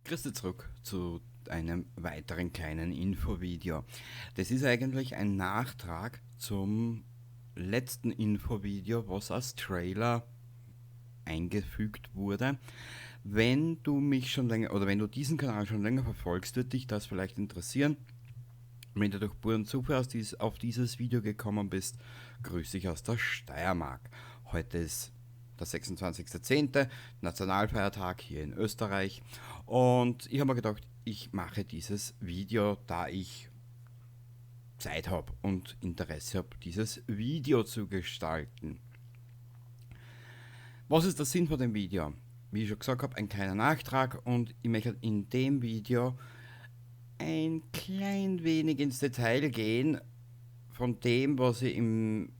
Grüß dich zurück zu einem weiteren kleinen Infovideo. Das ist eigentlich ein Nachtrag zum letzten Infovideo, was als Trailer eingefügt wurde. Wenn du mich schon länger oder wenn du diesen Kanal schon länger verfolgst, wird dich das vielleicht interessieren. Wenn du durch puren Zufall auf dieses Video gekommen bist, grüße ich aus der Steiermark. Heute ist der 26.10., Nationalfeiertag hier in Österreich, und ich habe mir gedacht, ich mache dieses Video, da ich Zeit hab und Interesse hab, dieses Video zu gestalten. Was ist der Sinn von dem Video? Wie ich schon gesagt hab, ein kleiner Nachtrag, und ich möchte in dem Video ein klein wenig ins Detail gehen von dem, was ich im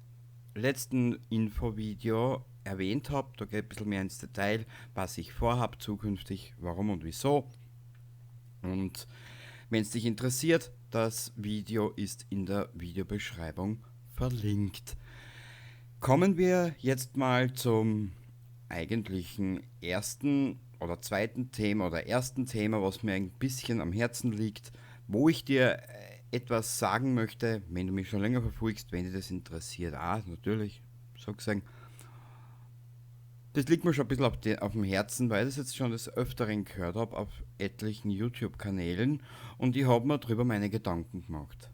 letzten Infovideo erwähnt hab. Da geht ein bisschen mehr ins Detail, was ich vorhab zukünftig, warum und wieso. Und wenn's dich interessiert, das Video ist in der Videobeschreibung verlinkt. Kommen wir jetzt mal zum eigentlichen ersten oder zweiten Thema oder ersten Thema, was mir ein bisschen am Herzen liegt, wo ich dir etwas sagen möchte, wenn du mich schon länger verfolgst, wenn dich das interessiert, auch natürlich, so gesagt. Das liegt mir schon ein bisschen auf dem Herzen, weil ich das jetzt schon des Öfteren gehört hab auf etlichen YouTube-Kanälen, und ich hab mir drüber meine Gedanken gemacht.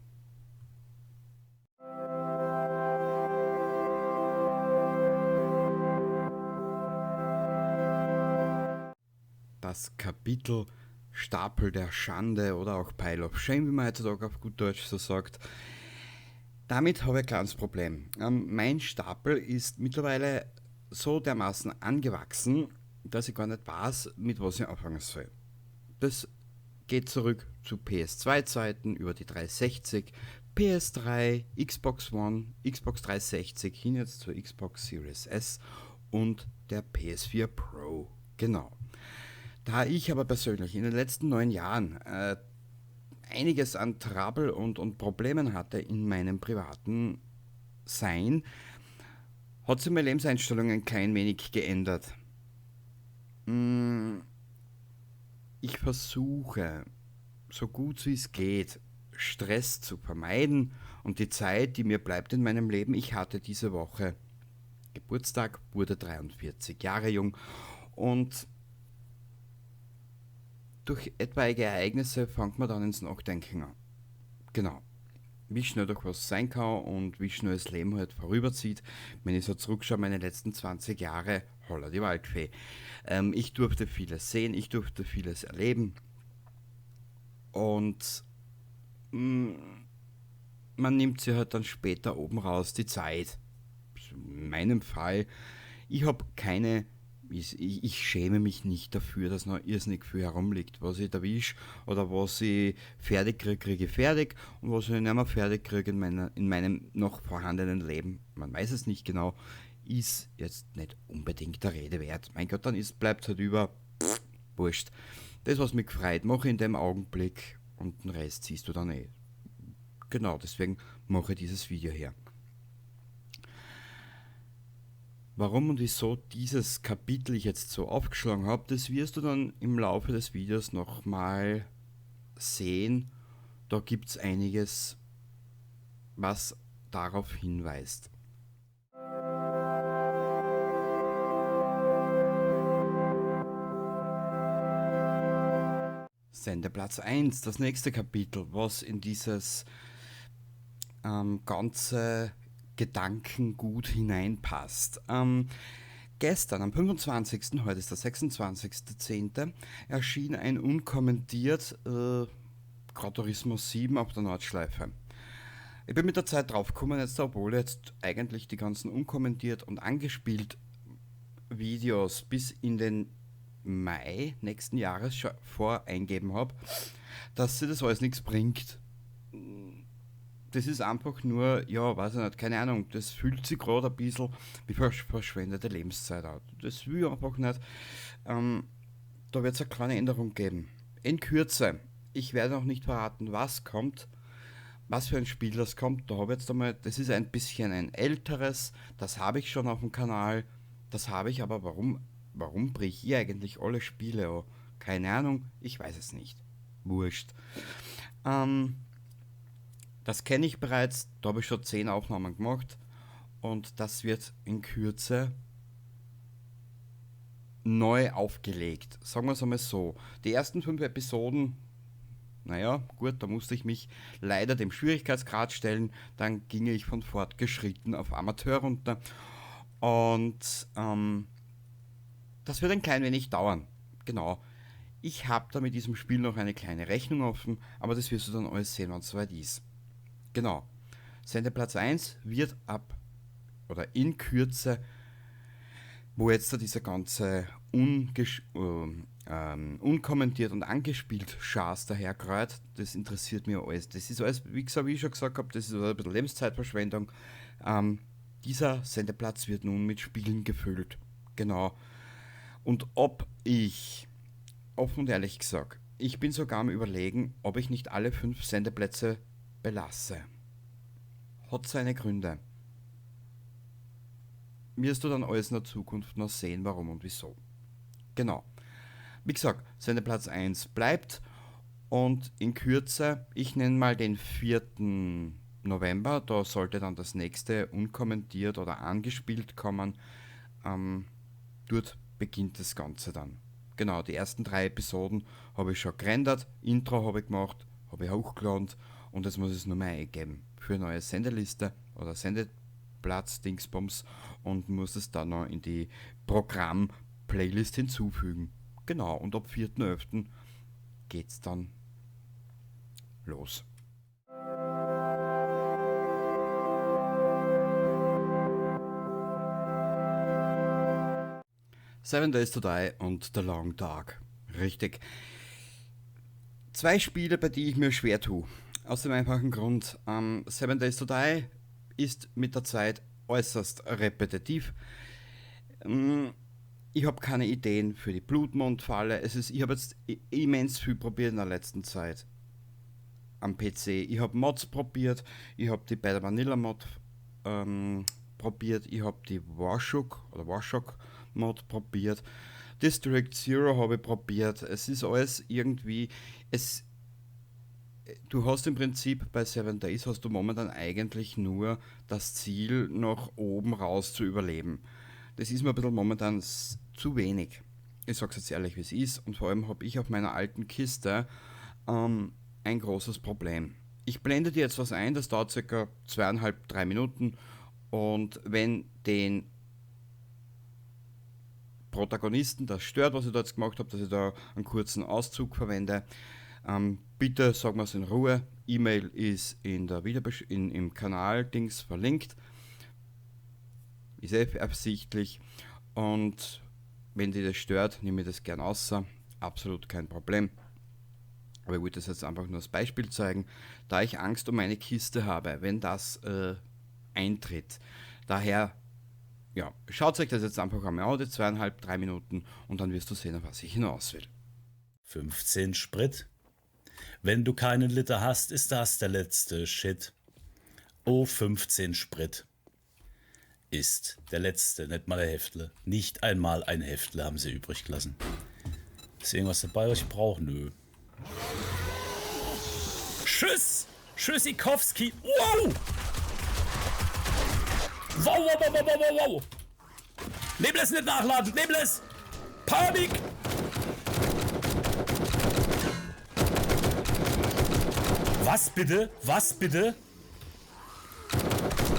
Das Kapitel Stapel der Schande oder auch Pile of Shame, wie man heutzutage auf gut Deutsch so sagt. Damit habe ich ein kleines Problem. Mein Stapel ist mittlerweile so dermaßen angewachsen, dass ich gar nicht weiß, mit was ich anfangen soll. Das geht zurück zu PS2-Zeiten, über die 360, PS3, Xbox One, Xbox 360, hin jetzt zur Xbox Series S und der PS4 Pro. Genau. Da ich aber persönlich in den letzten 9 Jahren einiges an Trouble und Problemen hatte in meinem privaten Sein, hat sich meine Lebenseinstellung ein klein wenig geändert. Ich versuche, so gut wie es geht, Stress zu vermeiden und die Zeit, die mir bleibt in meinem Leben, ich hatte diese Woche Geburtstag, wurde 43 Jahre jung, und durch etwaige Ereignisse fängt man dann ins Nachdenken an. Genau. Wie schnell doch was sein kann und wie schnell das Leben halt vorüberzieht. Wenn ich so zurückschaue, meine letzten 20 Jahre, holla die Waldfee. Ich durfte vieles sehen, ich durfte vieles erleben. Und man nimmt sich halt dann später oben raus die Zeit. In meinem Fall, ich hab keine, ich, ich, ich schäme mich nicht dafür, dass noch irrsinnig viel herumliegt. Was ich erwisch oder was ich fertig krieg, krieg ich fertig, und was ich nicht mehr fertig krieg in meinem noch vorhandenen Leben, man weiß es nicht genau, ist jetzt nicht unbedingt der Rede wert. Mein Gott, dann bleibt halt über, pff, wurscht. Das, was mich gefreut, mache ich in dem Augenblick, und den Rest siehst du dann eh. Genau, deswegen mache ich dieses Video hier. Warum und wieso dieses Kapitel ich jetzt so aufgeschlagen hab, das wirst du dann im Laufe des Videos nochmal sehen. Da gibt's einiges, was darauf hinweist. Sendeplatz 1, das nächste Kapitel, was in dieses ganze Gedankengut hineinpasst. Gestern, am 25., heute ist der 26.10, erschien ein unkommentiert Gran Turismo 7 auf der Nordschleife. Ich bin mit der Zeit draufgekommen, jetzt, obwohl jetzt eigentlich die ganzen unkommentiert und angespielt Videos bis in den Mai nächsten Jahres schon voreingeben hab, dass sie das alles nix bringt. Das ist einfach nur, ja, weiß ich nicht, keine Ahnung, das fühlt sich grad ein bisschen wie verschwendete Lebenszeit an. Das will ich einfach nicht. Da wird's eine kleine Änderung geben. In Kürze. Ich werde noch nicht verraten, was kommt. Was für ein Spiel das kommt, da habe ich jetzt einmal, das ist ein bisschen ein älteres, das habe ich schon auf dem Kanal, das habe ich aber, warum brich ich eigentlich alle Spiele an? Keine Ahnung, ich weiß es nicht. Wurscht. Das kenne ich bereits, da habe ich schon 10 Aufnahmen gemacht und das wird in Kürze neu aufgelegt. Sagen wir es einmal so. Die ersten 5 Episoden, naja, gut, da musste ich mich leider dem Schwierigkeitsgrad stellen, dann ging ich von fortgeschritten auf Amateur runter und das wird ein klein wenig dauern, genau. Ich hab da mit diesem Spiel noch eine kleine Rechnung offen, aber das wirst du dann alles sehen, wenn's soweit ist. Genau. Sendeplatz 1 wird ab oder in Kürze, wo jetzt da dieser ganze unkommentiert und angespielt Schaß daherkreuzt, das interessiert mir alles. Das ist alles, wie gesagt, wie ich schon gesagt hab, das ist ein bisschen Lebenszeitverschwendung. Dieser Sendeplatz wird nun mit Spielen gefüllt. Genau. Und ob ich, offen und ehrlich gesagt, ich bin sogar am Überlegen, ob ich nicht alle 5 Sendeplätze belasse. Hat seine Gründe. Wirst du dann alles in der Zukunft noch sehen, warum und wieso. Genau. Wie gesagt, Sendeplatz 1 bleibt und in Kürze, ich nenne mal den 4. November, da sollte dann das nächste unkommentiert oder angespielt kommen. Dort beginnt das Ganze dann. Genau, die ersten 3 Episoden habe ich schon gerendert, Intro habe ich gemacht, habe ich hochgeladen und jetzt muss ich es nur mehr eingeben für eine neue Sendeliste oder Sendeplatz Dingsbums und muss es dann noch in die Programm-Playlist hinzufügen. Genau, und ab 4.11 geht's dann los. 7 Days to Die und The Long Dark. Richtig. 2 Spiele, bei die ich mir schwer tue. Aus dem einfachen Grund, 7 Days to Die ist mit der Zeit äußerst repetitiv. Ich hab keine Ideen für die Blutmondfalle. Ich hab jetzt immens viel probiert in der letzten Zeit am PC. Ich hab Mods probiert, ich hab die Better Vanilla Mod probiert, ich hab die Warshuk oder Warshok Mod probiert, District Zero habe ich probiert. Es ist alles irgendwie, es, du hast im Prinzip bei 7 Days hast du momentan eigentlich nur das Ziel, nach oben raus zu überleben. Das ist mir ein bisschen momentan zu wenig. Ich sag's jetzt ehrlich, wie es ist. Und vor allem hab ich auf meiner alten Kiste ein großes Problem. Ich blende dir jetzt was ein, das dauert circa zweieinhalb, 3 Minuten. Und wenn den Protagonisten das stört, was ich da jetzt gemacht hab, dass ich da einen kurzen Auszug verwende, bitte sag mir's in Ruhe. E-Mail ist in der Videobesch-, in, im Kanal-Dings verlinkt. Ist eh ersichtlich. Und wenn dir das stört, nehme ich das gern außer. Absolut kein Problem. Aber ich wollte das jetzt einfach nur als Beispiel zeigen, da ich Angst um meine Kiste habe, wenn das eintritt. Daher, schaut euch das jetzt einfach einmal an, die zweieinhalb, 3 Minuten, und dann wirst du sehen, auf was ich hinaus will. 15 Sprit. Wenn du keinen Liter hast, ist das der letzte Shit. Oh, 15 Sprit ist der letzte, nicht mal ein Heftle. Nicht einmal ein Heftle haben sie übrig gelassen. Ist irgendwas dabei, was ich brauche? Nö. Tschüss! Tschüssikowski! Wow! Wow, wow, wow, wow, wow, wow! Nebles nicht nachladen! Nebles! Panik! Was bitte? Was bitte?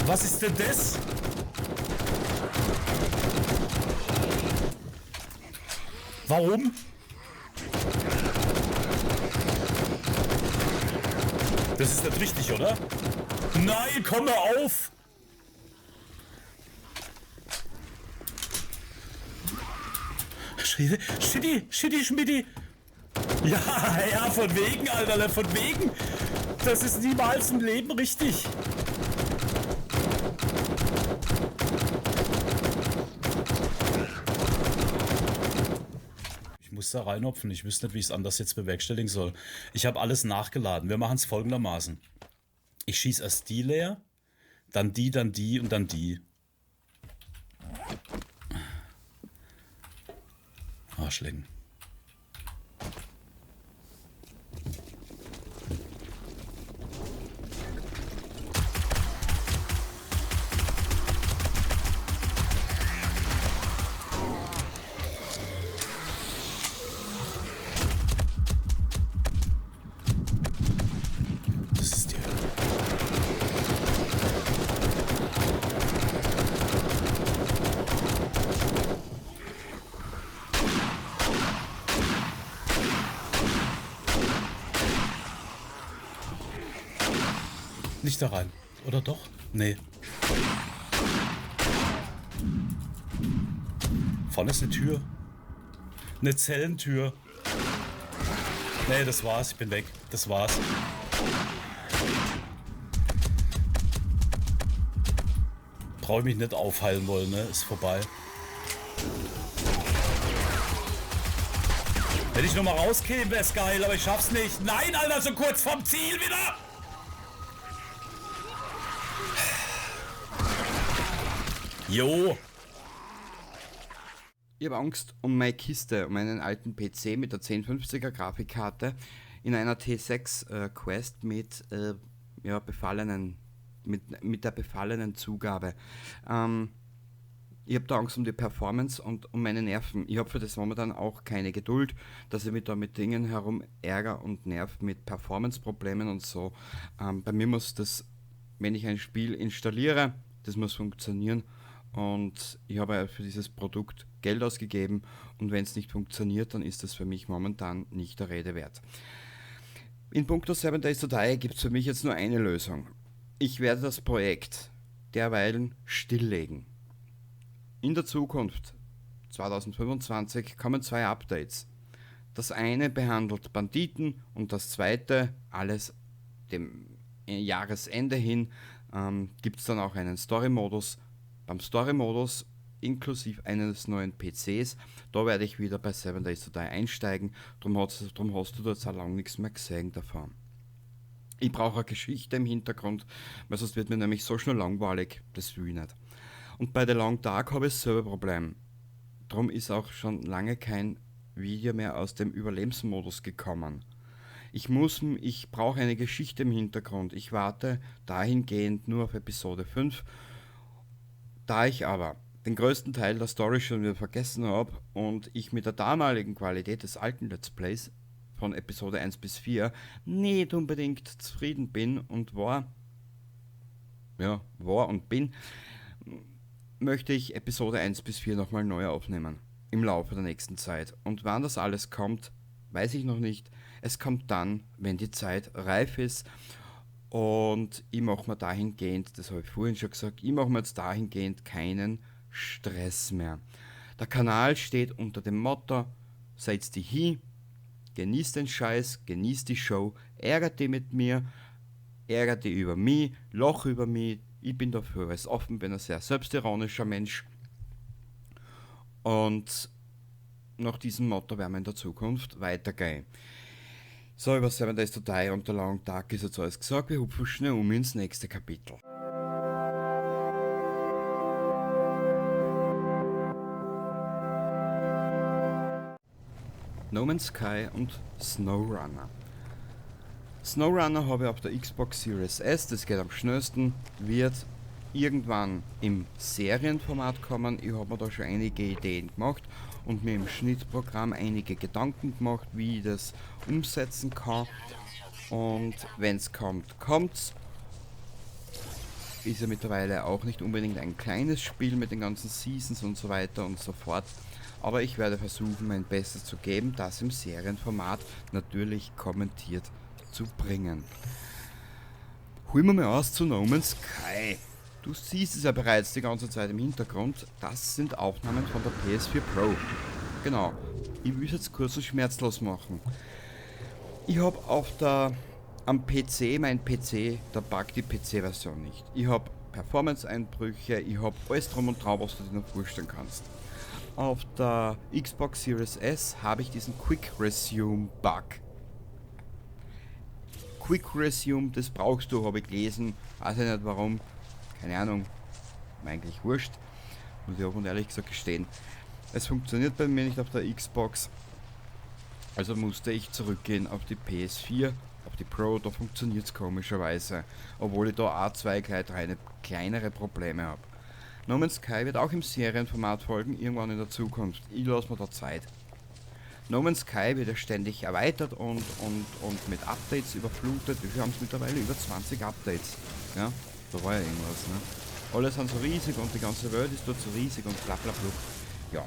Was ist denn das? Warum? Das ist nicht richtig, oder? Nein, komm mal auf! Shitty, Shitty, Schmitty! Ja, ja, von wegen, Alter, von wegen! Das ist niemals im Leben richtig! Ich muss da reinhopfen. Ich wüsste nicht, wie ich's anders jetzt bewerkstelligen soll. Ich habe alles nachgeladen. Wir machen's folgendermaßen. Ich schieße erst die leer, dann die, dann die und dann die. Arschlecken. Nicht da rein. Oder doch? Nee. Vorne ist eine Tür. Eine Zellentür. Nee, das war's. Ich bin weg. Das war's. Brauche ich mich nicht aufheilen wollen, ne? Ist vorbei. Wenn ich nochmal rauskäme, wär's geil, aber ich schaff's nicht. Nein, Alter, so kurz vorm Ziel wieder! Jo! Ich habe Angst um meine Kiste, um meinen alten PC mit der 1050er Grafikkarte in einer T6 Quest mit, ja, befallenen, mit der befallenen Zugabe. Ich habe da Angst um die Performance und um meine Nerven. Ich habe für das momentan auch keine Geduld, dass ich mich da mit Dingen herum ärgere und nerv mit Performance-Problemen und so. Bei mir muss das, wenn ich ein Spiel installiere, das muss funktionieren. Und ich habe ja für dieses Produkt Geld ausgegeben und wenn es nicht funktioniert, dann ist das für mich momentan nicht der Rede wert. In puncto 7 Days to Die gibt es für mich jetzt nur eine Lösung. Ich werde das Projekt derweilen stilllegen. In der Zukunft, 2025, kommen 2 Updates. Das eine behandelt Banditen und das zweite, alles dem Jahresende hin, gibt es dann auch einen Story-Modus. Beim Story-Modus inklusive eines neuen PCs, da werde ich wieder bei 7 Days to Die einsteigen, drum hast du da jetzt auch lange nichts mehr gesehen davon. Ich brauche eine Geschichte im Hintergrund, weil sonst wird mir nämlich so schnell langweilig, das will ich nicht. Und bei The Long Dark habe ich dasselbe Problem. Drum ist auch schon lange kein Video mehr aus dem Überlebensmodus gekommen. Ich brauche eine Geschichte im Hintergrund. Ich warte dahingehend nur auf Episode 5. Da ich aber den größten Teil der Story schon wieder vergessen habe und ich mit der damaligen Qualität des alten Let's Plays von Episode 1 bis 4 nicht unbedingt zufrieden bin und war und bin, möchte ich Episode 1 bis 4 nochmal neu aufnehmen im Laufe der nächsten Zeit. Und wann das alles kommt, weiß ich noch nicht. Es kommt dann, wenn die Zeit reif ist. Und ich mache mir dahingehend, das habe ich vorhin schon gesagt, ich mache mir jetzt dahingehend keinen Stress mehr. Der Kanal steht unter dem Motto, seid's die hi, genießt den Scheiß, genießt die Show, ärgert die mit mir, ärgert die über mich, loch über mich. Ich bin dafür alles offen, bin ein sehr selbstironischer Mensch. Und nach diesem Motto werden wir in der Zukunft weitergehen. So, über 7 Days to Die und The Long Dark ist jetzt alles gesagt. Wir hupfen schnell um ins nächste Kapitel. No Man's Sky und SnowRunner. SnowRunner habe ich auf der Xbox Series S, das geht am schnellsten, wird irgendwann im Serienformat kommen. Ich habe mir da schon einige Ideen gemacht und mir im Schnittprogramm einige Gedanken gemacht, wie ich das umsetzen kann. Und wenn's kommt, kommt's. Ist ja mittlerweile auch nicht unbedingt ein kleines Spiel mit den ganzen Seasons und so weiter und so fort. Aber ich werde versuchen, mein Bestes zu geben, das im Serienformat natürlich kommentiert zu bringen. Holen wir mal aus zu No Man's Sky. Du siehst es ja bereits die ganze Zeit im Hintergrund. Das sind Aufnahmen von der PS4 Pro. Genau. Ich will es jetzt kurz und schmerzlos machen. Ich habe am PC, mein PC, da packt die PC-Version nicht. Ich habe Performance-Einbrüche, ich habe alles drum und dran, was du dir noch vorstellen kannst. Auf der Xbox Series S habe ich diesen Quick Resume Bug. Quick Resume, das brauchst du, habe ich gelesen. Weiß ich nicht warum. Keine Ahnung. Mir eigentlich wurscht. Muss ich auch und ehrlich gesagt gestehen. Es funktioniert bei mir nicht auf der Xbox. Also musste ich zurückgehen auf die PS4, auf die Pro, da funktioniert's komischerweise. Obwohl ich da auch 2, gleich 3 kleinere Probleme hab. No Man's Sky wird auch im Serienformat folgen, irgendwann in der Zukunft. Ich lass mir da Zeit. No Man's Sky wird ja ständig erweitert und mit Updates überflutet. Wir haben es mittlerweile über 20 Updates. Ja, da war ja irgendwas, ne? Alle sind so riesig und die ganze Welt ist dort so riesig und bla bla bla. Ja,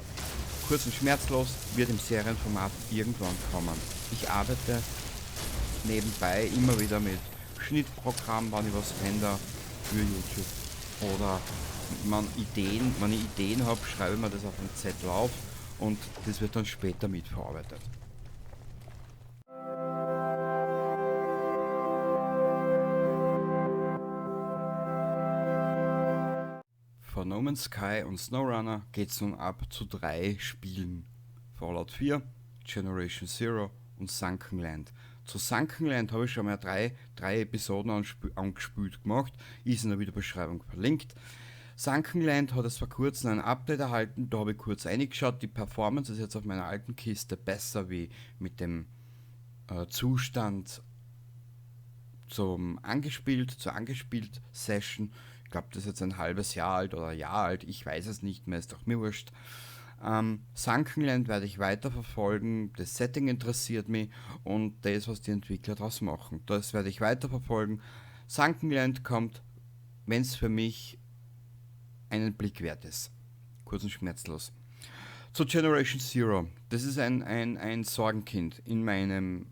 kurz und schmerzlos wird im Serienformat irgendwann kommen. Ich arbeite nebenbei immer wieder mit Schnittprogramm, wenn ich was render für YouTube oder wenn ich Ideen hab, schreibe ich mir das auf einen Zettel auf und das wird dann später mitverarbeitet. Von No Man's Sky und SnowRunner geht's nun ab zu 3 Spielen. Fallout 4, Generation Zero und Sunkenland. Zu Sunkenland habe ich schon mal drei Episoden angespielt gemacht, ist in der Videobeschreibung verlinkt. Sunkenland hat es vor kurzem ein Update erhalten, da habe ich kurz reingeschaut, die Performance ist jetzt auf meiner alten Kiste besser wie mit dem Zustand zur angespielt Session. Ich glaube, das ist jetzt ein halbes Jahr alt oder ein Jahr alt, ich weiß es nicht mehr, ist doch mir wurscht. Sunkenland werde ich weiterverfolgen, das Setting interessiert mich und das, was die Entwickler daraus machen, das werde ich weiterverfolgen. Sunkenland kommt, wenn es für mich einen Blick wert ist. Kurz und schmerzlos. Zu Generation Zero. Das ist ein Sorgenkind in meinem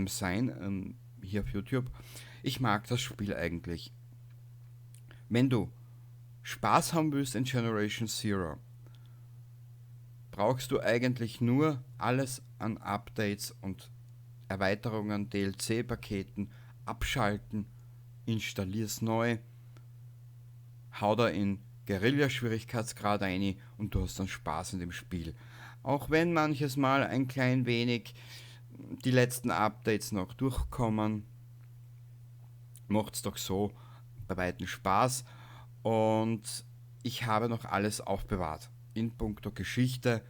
Sein, hier auf YouTube. Ich mag das Spiel eigentlich. Wenn du Spaß haben willst in Generation Zero, brauchst du eigentlich nur alles an Updates und Erweiterungen, DLC-Paketen abschalten, installier's neu, hau da in Guerilla-Schwierigkeitsgrad rein und du hast dann Spaß in dem Spiel. Auch wenn manches Mal ein klein wenig die letzten Updates noch durchkommen, macht's doch so bei weitem Spaß und ich habe noch alles aufbewahrt in puncto Geschichte.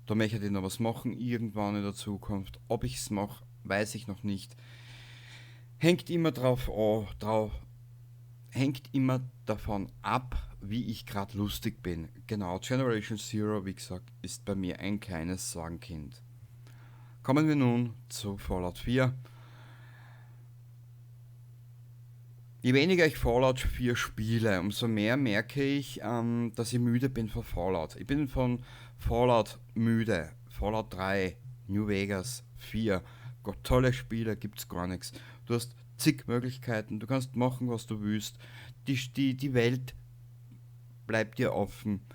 Da möchte ich noch was machen irgendwann in der Zukunft. Ob ich's mache, weiß ich noch nicht. Hängt immer davon ab, wie ich gerade lustig bin. Genau, Generation Zero, wie gesagt, ist bei mir ein kleines Sorgenkind. Kommen wir nun zu Fallout 4. Je weniger ich Fallout 4 spiele, umso mehr merke ich, dass ich müde bin von Fallout. Ich bin von Fallout müde. Fallout 3, New Vegas, 4. Gott, tolle Spiele, gibt's gar nichts. Du hast zig Möglichkeiten, du kannst machen, was du willst. Die Welt bleibt dir offen.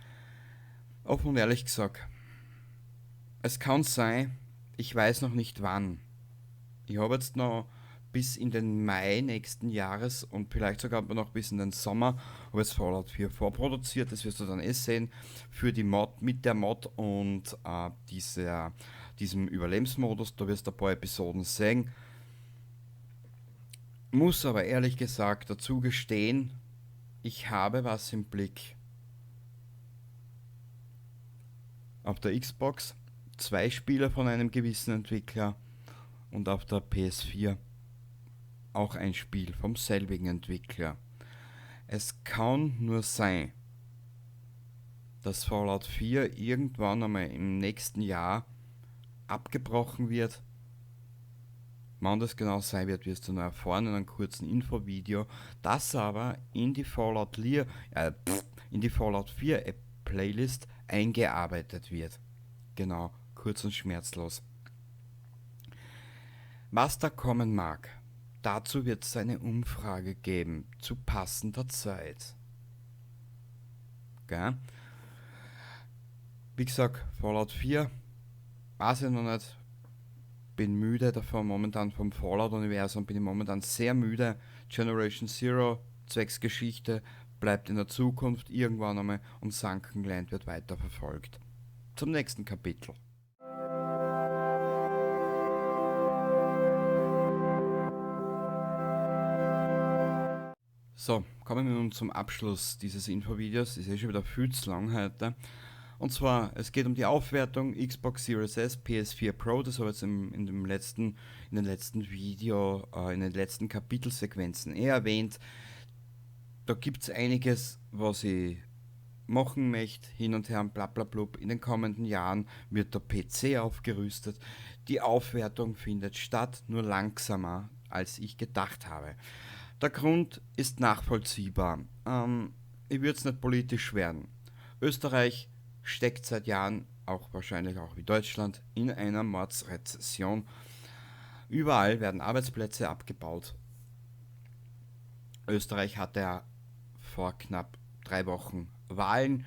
Offen und ehrlich gesagt, es kann sein, ich weiß noch nicht wann. Ich habe jetzt noch bis in den Mai nächsten Jahres und vielleicht sogar noch bis in den Sommer habe ich jetzt Fallout 4 vorproduziert, das wirst du dann eh sehen, für die Mod, mit der Mod und diesem Überlebensmodus, da wirst du ein paar Episoden sehen. Muss aber ehrlich gesagt dazu gestehen, ich habe was im Blick. Auf der Xbox 2 Spiele von einem gewissen Entwickler und auf der PS4 auch ein Spiel vom selbigen Entwickler. Es kann nur sein, dass Fallout 4 irgendwann einmal im nächsten Jahr abgebrochen wird. Wann das genau sein wird, wirst du noch erfahren in einem kurzen Infovideo, das aber in die Fallout 4 App Playlist eingearbeitet wird. Genau, kurz und schmerzlos. Was da kommen mag, dazu wird es eine Umfrage geben, zu passender Zeit. Gell? Wie gesagt, Fallout 4, weiß ich noch nicht, bin müde davon, momentan vom Fallout-Universum bin ich momentan sehr müde. Generation Zero, zwecks Geschichte, bleibt in der Zukunft irgendwann einmal und Sunkenland wird weiterverfolgt. Zum nächsten Kapitel. So, kommen wir nun zum Abschluss dieses Infovideos. Ist eh schon wieder viel zu lang heute. Und zwar, es geht um die Aufwertung Xbox Series S, PS4 Pro, das habe ich jetzt in den letzten Video, in den letzten Kapitelsequenzen eh erwähnt. Da gibt's einiges, was ich machen möchte, hin und her und bla bla blub. In den kommenden Jahren wird der PC aufgerüstet. Die Aufwertung findet statt, nur langsamer, als ich gedacht habe. Der Grund ist nachvollziehbar. Ich würd's nicht politisch werden. Österreich steckt seit Jahren, auch wahrscheinlich auch wie Deutschland, in einer Mordsrezession. Überall werden Arbeitsplätze abgebaut. Österreich hatte ja vor knapp 3 Wochen Wahlen.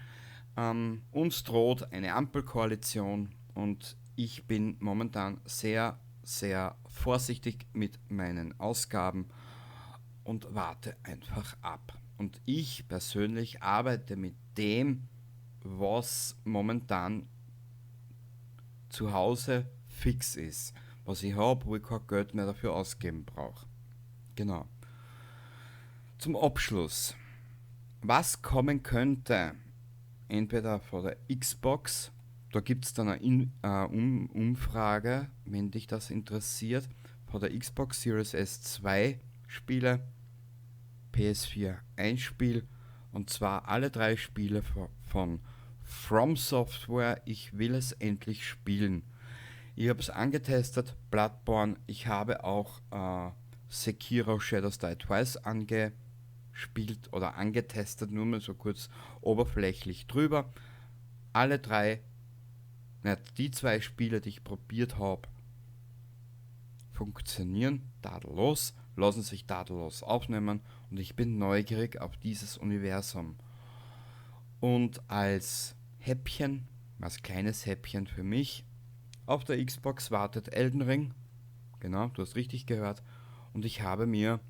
Uns droht eine Ampelkoalition und ich bin momentan sehr, sehr vorsichtig mit meinen Ausgaben und warte einfach ab. Und ich persönlich arbeite mit dem, was momentan zu Hause fix ist, was ich hab, wo ich kein Geld mehr dafür ausgeben brauch. Genau. Zum Abschluss. Was kommen könnte, entweder von der Xbox, da gibt's dann eine Umfrage, wenn dich das interessiert, von der Xbox Series S 2 Spiele, PS4 ein Spiel, und zwar alle 3 Spiele von From Software. Ich will es endlich spielen. Ich habe es angetestet, Bloodborne, ich habe auch Sekiro Shadows Die Twice angespielt oder angetestet, nur mal so kurz oberflächlich drüber. Alle drei, na, die 2 Spiele, die ich probiert hab, funktionieren tadellos, lassen sich tadellos aufnehmen und ich bin neugierig auf dieses Universum. Und als Häppchen, als kleines Häppchen für mich, auf der Xbox wartet Elden Ring, genau, du hast richtig gehört, und ich habe mir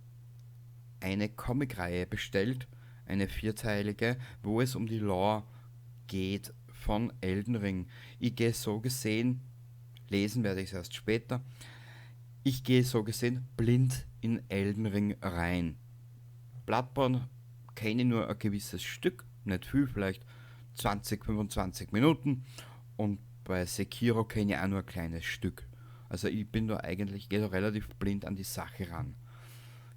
eine Comicreihe bestellt, eine 4-teilige, wo es um die Lore geht von Elden Ring. Ich gehe so gesehen, lesen werde ich es erst später, ich gehe so gesehen blind in Elden Ring rein. Bloodborne kenne ich nur ein gewisses Stück, nicht viel, vielleicht 20, 25 Minuten, und bei Sekiro kenne ich auch nur ein kleines Stück. Also ich bin da eigentlich, gehe da relativ blind an die Sache ran.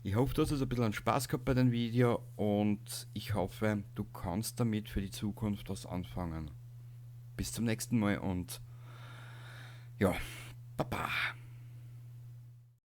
Ich hoffe, du hast ein bisschen Spaß gehabt bei dem Video und ich hoffe, du kannst damit für die Zukunft was anfangen. Bis zum nächsten Mal und baba.